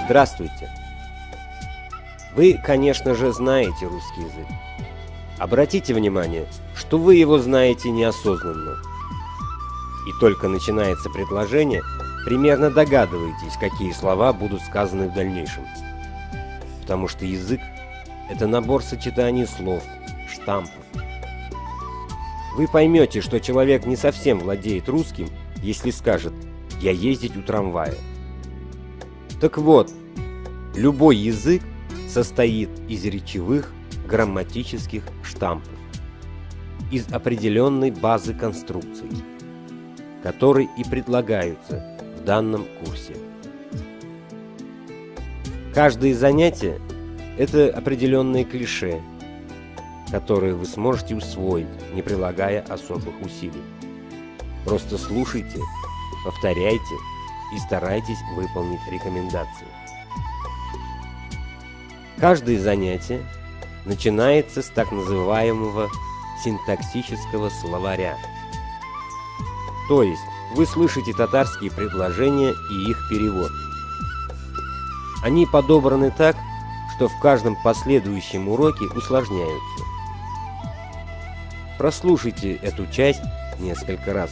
Здравствуйте! Вы, конечно же, знаете русский язык. Обратите внимание, что вы его знаете неосознанно. И только начинается предложение, примерно догадываетесь, какие слова будут сказаны в дальнейшем. Потому что язык – это набор сочетаний слов, штампов. Вы поймете, что человек не совсем владеет русским, если скажет «я ездить у трамвая». Так вот, любой язык состоит из речевых грамматических штампов, из определенной базы конструкций, которые и предлагаются в данном курсе. Каждое занятие – это определенные клише, которые вы сможете усвоить, не прилагая особых усилий. Просто слушайте, повторяйте и старайтесь выполнить рекомендации. Каждое занятие начинается с так называемого синтаксического словаря. То есть вы слышите татарские предложения и их перевод. Они подобраны так, что в каждом последующем уроке усложняются. Прослушайте эту часть несколько раз.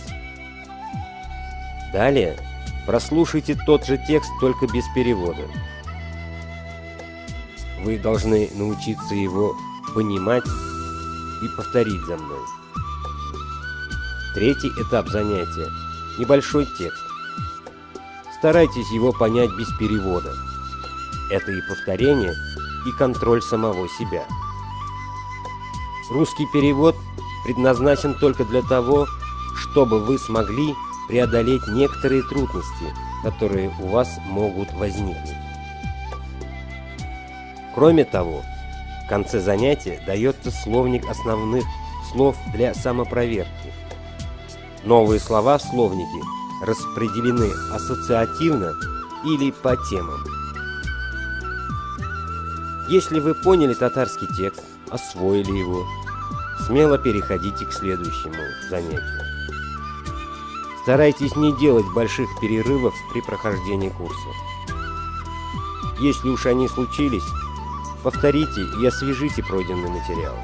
Далее прослушайте тот же текст, только без перевода. Вы должны научиться его понимать и повторить за мной. Третий этап занятия – небольшой текст. Старайтесь его понять без перевода. Это и повторение, и контроль самого себя. Русский перевод предназначен только для того, чтобы вы смогли преодолеть некоторые трудности, которые у вас могут возникнуть. Кроме того, в конце занятия дается словник основных слов для самопроверки. Новые слова в словнике распределены ассоциативно или по темам. Если вы поняли татарский текст, освоили его, смело переходите к следующему занятию. Старайтесь не делать больших перерывов при прохождении курса. Если уж они случились, повторите и освежите пройденный материал.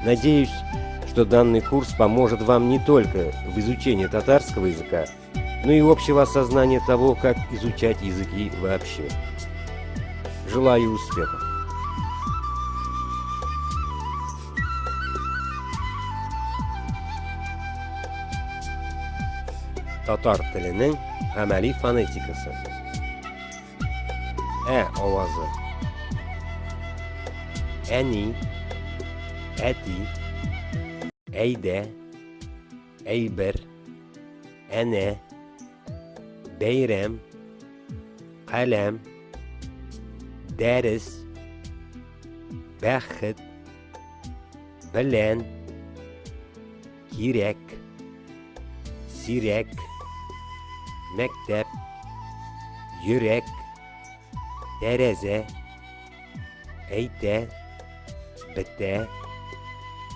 Надеюсь, что данный курс поможет вам не только в изучении татарского языка, но и общего осознания того, как изучать языки вообще. Желаю успехов! Татар теленең гамәли фонетикасы. Ә авазы. Әни, әти, әйдә, әйбер, әнә, бәйрәм, каләм, дәрес, бәхет, белән, кирәк, сирәк, мәктәп, йөрәк, тәрәзә, әйтә, бетә,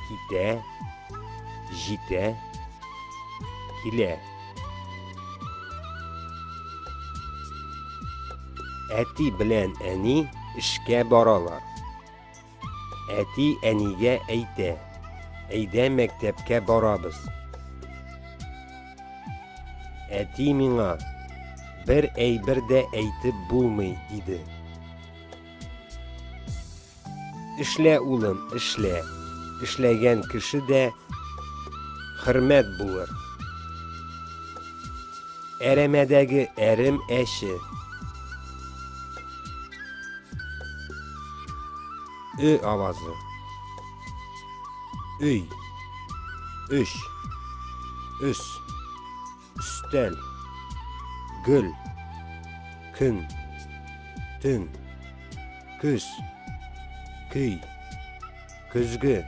китә, җитә, килә. Әти белән әни эшкә баралар. Әти әнигә әйтә, әйдә мәктәпкә барабыз. Әти миңа, бер әйбер дә әйтеп булмый, диде. Эшлә, улым, эшлә. Эшләгән кеше дә хөрмәт булыр. Әрәмәдәге әрем әче. Ö авазы. Өй. Өч. Өс. Өстәл. Гөл. Көн. Төн. Көз. Көй. Көзге.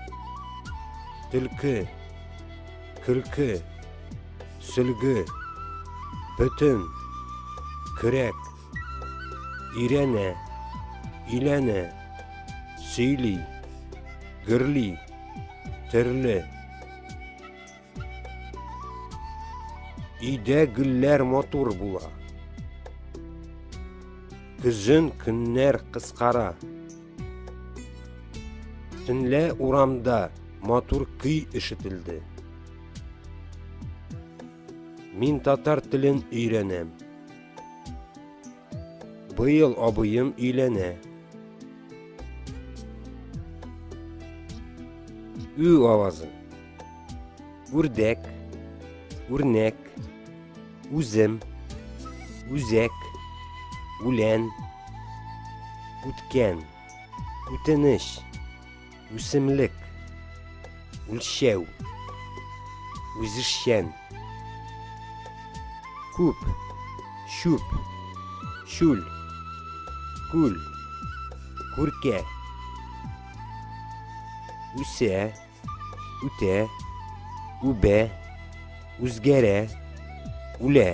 Төлке. Көлке. Сөлге. Бөтен. Көрәк. Өйрәнә. Өйләнә. Сөйли. Гөрли. Төрле. Өйдә гөлләр матур була. Көзен көннәр кыскара. Төнлә урамда матур көй ишетелде. Мин татар телен өйрәнәм. Быел абыем өйләнә. Ү авазы. Үрдәк, үрнәк, үзем, үзәк, үлән, үткән, үтенеч, үсемлек, үлчәү, үзешчән, күп, чүп, чүл, күл, күркә, үсә, үтә, үбә, үзгәрә, үлә.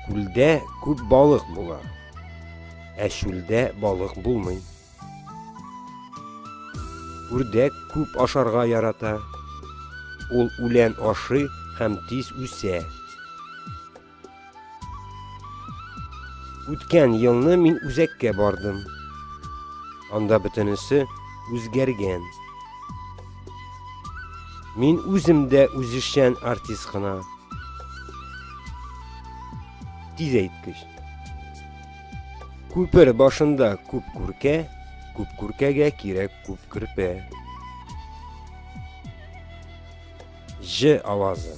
Күлдә күп балык була, ә чүлдә балык булмый. Үрдәк күп ашарга ярата. Ул үлән ашый һәм тиз үсә. Үткән елны мин үзәккә бардым. Анда бөтенесе үзгәргән. Мин үзем дә үзешчән артист кына. Тиз әйткеч. Күпер башында күп күркә, күп күркәгә кирәк күп көрпә. Ж авазы.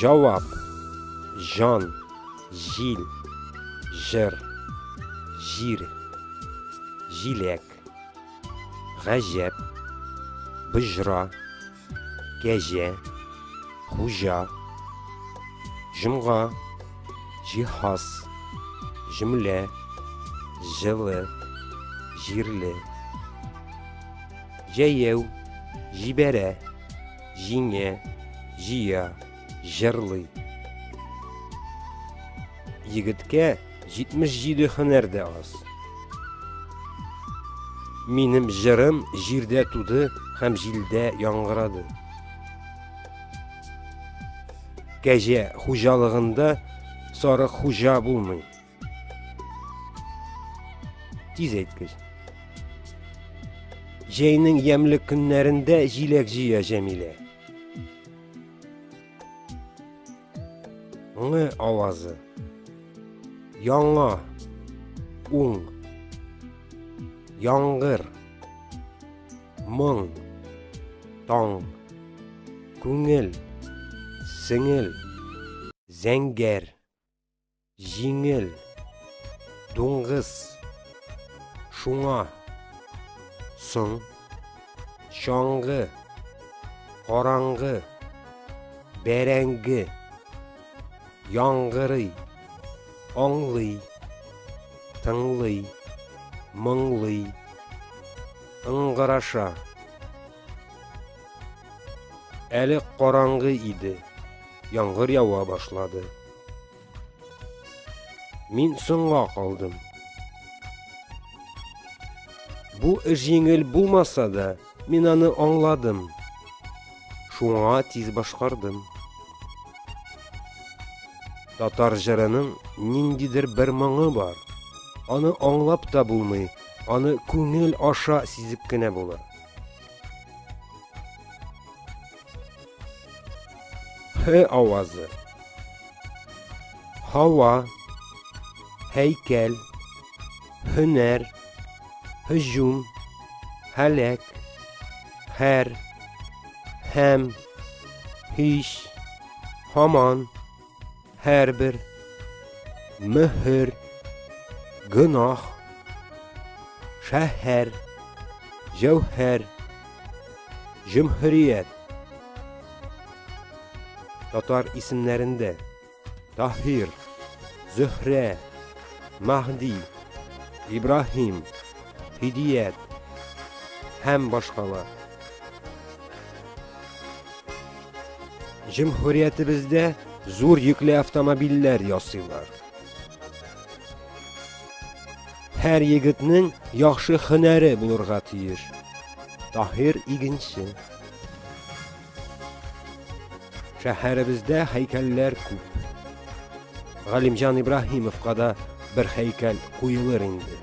Җавап, җан, җил, җыр, җир, җиләк, гаҗәп, боҗра, кәҗә, хуҗа, җомга, җиһаз, җөмлә, җылы, җирле, җәяү, җибәрә. Җиңә, җыя, җырлый. Егеткә 77 һөнәр дә аз. Минем җырым җирдә туды һәм җилдә яңгырады. Кәҗә хуҗалыгында сарык хуҗа булмый. Тиз әйткеч. Җәйнең ямьле көннәрендә җиләк җыя Җәмилә. Ңы авазы. Яңа. Уң. Яңгыр. Моң. Таң. Күңел. Сеңел. Зәңгәр. Җиңел. Дуңгыз. Шуңа. Соң. Чаңгы. Караңгы. Бәрәңге. Яңгырый. Аңлый. Тыңлый. Моңлый. Ыңгыраша. Әле караңгы иде. Яңгыр ява башлады. Мин соңга калдым. Бу эш җиңел булмаса да, мин аны аңладым. Шуңа тиз башкардым. Татар җырының ниндидер бер моңы бар. Аны аңлап та булмый, аны күңел аша сизеп кенә була. Һ авазы. Һава, һәйкәл, һөнәр, һөҗүм, һәлак, һәр, һәм, һич, һаман, һәрбер, мөһер, гөнаһ, шәһәр, җәүһәр, җөмһүрият. Татар исемнәрендә Таһир, Зөһрә, Маһди, Ибраһим, Һидият һәм башкалар. Җөмһүриятебездә зур йөкле автомобильләр ясыйлар. Һәр егетнең яхшы һөнәре булырга тиеш. Таһир игенче. Шәһәребездә һәйкәлләр күп. Галимҗан Ибраһимовка да бер һәйкәл куелыр инде.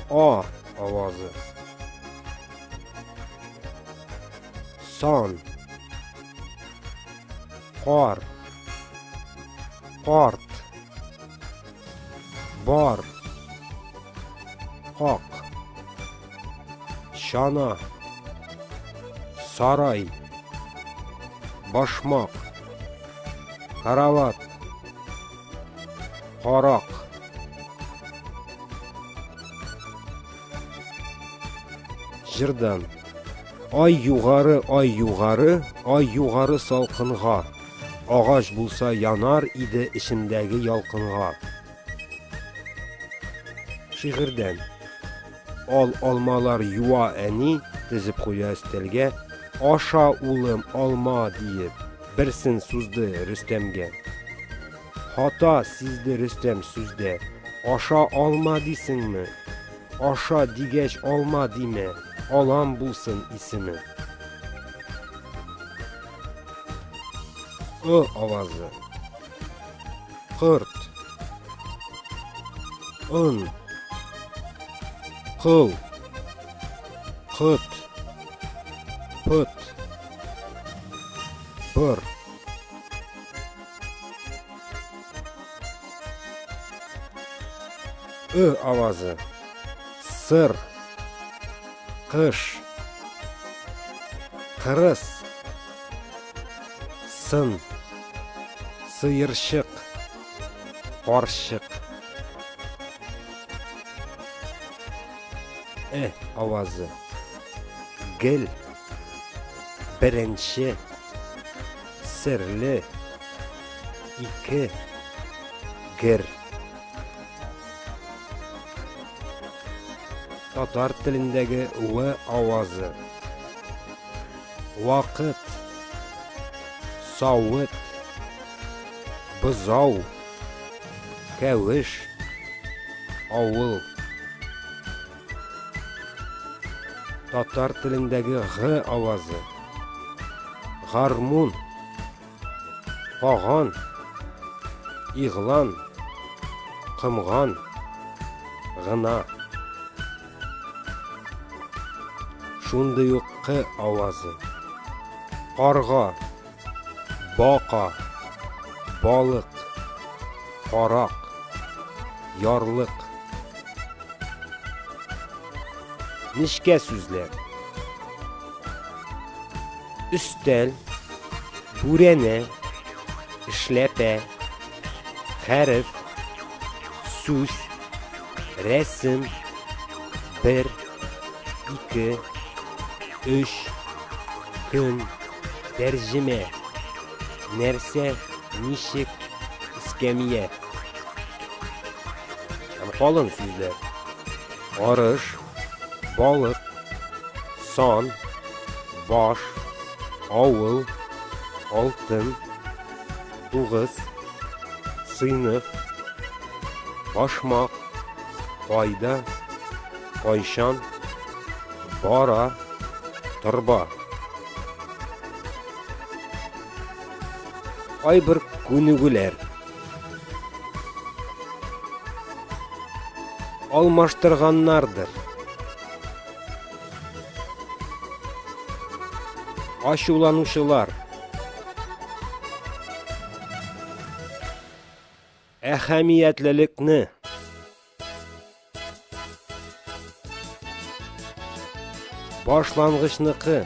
А авазы. Сан. Кар. Карт. Бар. Как. Чана. Сарай. Башмак. Карават. Карак. Җырдан. Ай югары, ай югары, ай югары салкынга. Агач булса янар иде эчендәге ялкынга. Шигырьдән. Ал алмалар юа әни, тезеп куя өстәлгә. Аша, улым, алма, диеп, берсен сузды Рөстәмгә. Хата сизде Рөстәм сүздә. Аша алма дисеңме? Аша дигәч алма димә, алам булсын исеме. Ы авазы. Корт. Он. Кыл. Кот. Пот. Бор. Ө авазы. Сыр. Кыш. Кырыс. Сын. Сыерчык. Карчык. Э авазы. Гел. Беренче. Серле. Ике. Гер. Татар телендәге В авазы. Вакыт. Савыт. Бозау. Кәвеш. Авыл. Татар телендәге Г авазы. Гармун. Каган. Игълан. Комган. Гына. Шундый ук К авазы. Карга. Бака. Балык. Карак. Ярлык. Нечкә сүзләр. Өстәл, бүрәнә, эшләпә, хәреф, сүз, рәсем, бер, ике, өч, көн, тәрҗемә, нәрсә, ничек, эскәмия. Һәм калын сүзләр. Арыш, балык, сан, баш, авыл, алтын, тугыз, сыйныф, башмак, кайда, кайчан, бара, торба. Кайбер күнегүләр. Алмаштырганнардыр. Ачуланучылар. Әһәмиятлелекне. Башлангычныкы.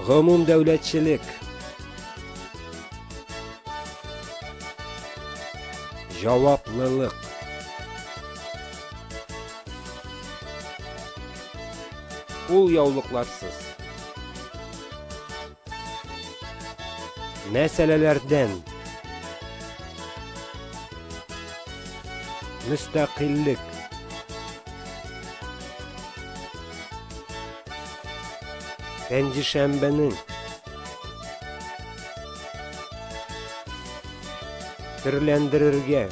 Гомум дәүләтчелек. Җаваплылык. Ул яулыкларсыз. Мәсьәләләрдән. Мөстәкыйльлек. Пәнҗешәмбенең. Төрләндерергә.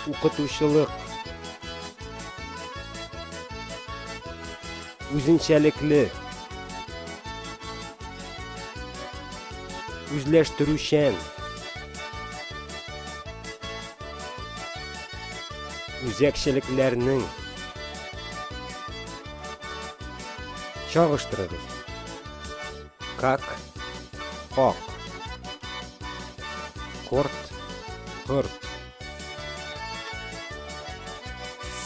Укытучылык. Үзенчәлекле. Үзләштерүчән. Үзәкчелекләрнең. Чагыштырыгыз. Как, как. Корт, корт.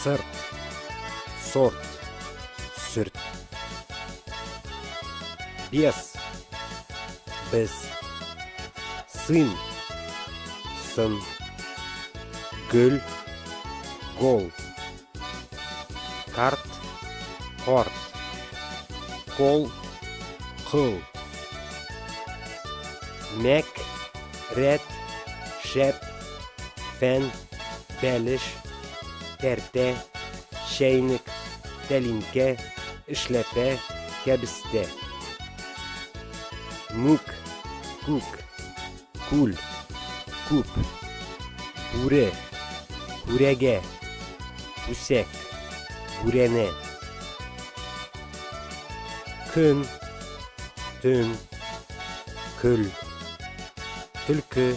Сырт, сорт, сөрт. Бес, без. Сын, сын. Гөл, гол. Карт, корт. Кол, кыл. Мәк, рәт, шәп, фән, бәлеш, тәртә, чәйнек, тәлинкә, эшләпә, кәбестә. Мүк, күк, күл, күп, бүре, күрәгә, күсәк, бүрәнә. Көн, төн, көл, төлке,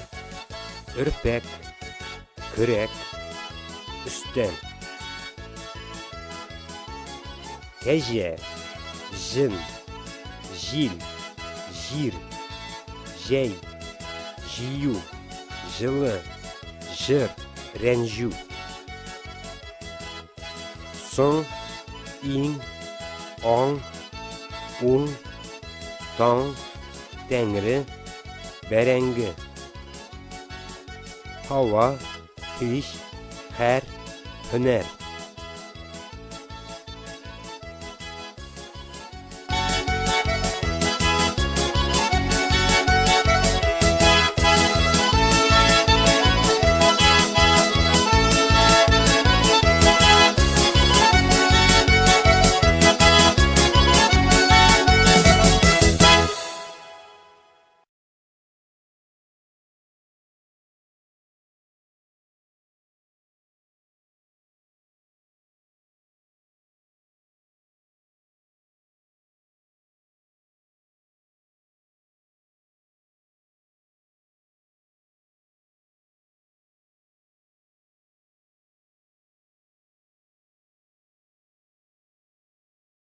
өрпәк, көрәк, өстәл. Кәҗә, җен, җил, җир, җәй, җыю, җылы, җыр, рәнҗү. Соң, иң, аң, уң, таң, тәңре, бәрәңге. Һава, һич, һәр, һөнәр.